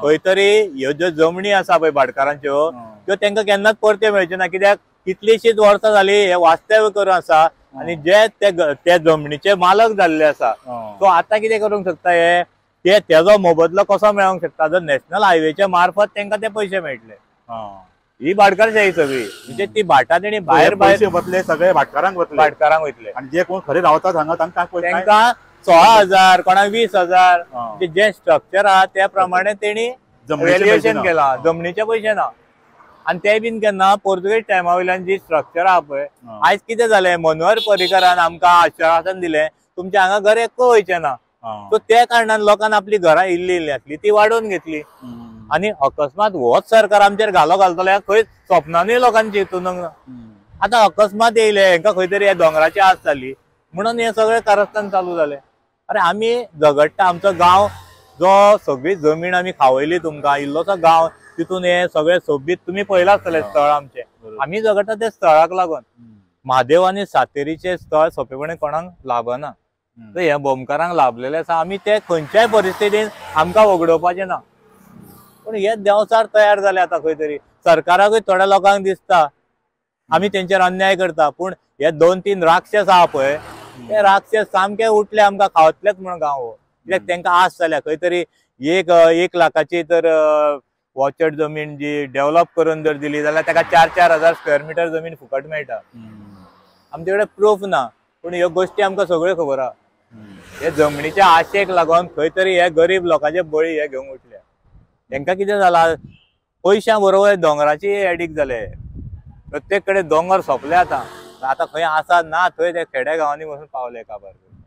खंय तरी ह्यो ज्यो जमनी आसा पळय भाटकारांच्यो त्यो तांकां केन्नाच परत्यो मेळच्यो ना, कित्याक कितलीशीच वर्सां जाली हे वास्तव्य करून आसा आनी जे ते जमनीचे मालक जाल्ले आसा. सो आतां कितें करूंक शकता हे ते तेजो मोबदलो कसो मेळोंक शकता, जर नॅशनल हायवेच्या मार्फत तांकां ते पयशे मेळटले. ही भाटकारशाही सगळी म्हणजे ती भाटां तेणी भायर भायर वतले, सगळे भाटकारांक वतले, भाटकारांक वयतले. आनी जे कोण खरे रावतात हांगा तांकां तांकां 16,000 कोणाक 20,000, जे स्ट्रक्चर आहा त्या प्रमाणे तेणी व्हॅल्युएशन केला, जमनीचे पयशे ना. आनी ते बीन केन्ना पोर्तुगेज टायमा वयल्यान जी स्ट्रक्चर आहा पळय, आयज कितें जालें मनोहर पर्रीकारान आमकां आश्वासन दिलें तुमच्या हांगा घर एक्क वयचें ना, सो त्या कारणान लोकांक आपली घरां इल्ली इल्ली आसली ती वाडोवन घेतली. आनी अकस्मात होच सरकार आमचेर घालो घालतले खंय स्वप्नानूय लोकांनी चिंतूंक ना. आतां अकस्मात येयले हेंकां खंय तरी ह्या दोंगराची आस जाली म्हणून हे सगळें कारस्थान चालू जालें. अरे आमी झगडटा, आमचो गांव जो सगळी जमीन आमी खावयली तुमकां, इल्लोसो गांव तितून हे सगळे सोबीत तुमी पळयलां आसतलें स्थळ आमचें, आमी झगडटा त्या स्थळाक लागून. म्हादेव आनी सातेरीचें स्थळ सोंपेपणी कोणाक लाभना, तर हे भोमकारांक लाभलेलें आसा, आमी ते खंयच्याय परिस्थितीन आमकां वगडोवपाचें ना. पूण हे देंवचार तयार जाले आतां खंय तरी सरकाराकूय थोड्या लोकांक दिसता आमी तेंचेर अन्याय करता, पूण हे 2-3 राक्षस आहा पळय ते राक्षस सामके उठले आमकां खावतलेच म्हणून गांव हो, कित्याक तेंकां आस जाल्या खंय तरी 1 लाखाची तर वॉचड जमीन जी डेव्हलप करून जर दिली जाल्यार ताका 4-4 हजार स्क्वेअर मिटर जमीन फुकट मेळटा. आमचे कडेन प्रूफ ना, पूण ह्यो गोश्टी आमकां सगळ्यो खबर आहा. हे जमनीच्या आशेक लागून खंय तरी हे गरीब लोकांचे बळी हे घेवंक उठले. तांकां कितें जालां पयशां बरोबर दोंगराची एडिक्ट जाले, प्रत्येक कडेन दोंगर सोंपले आतां, आतां खंय आसा ना थंय ते खेड्या गांवांनी वचून पावले काबार.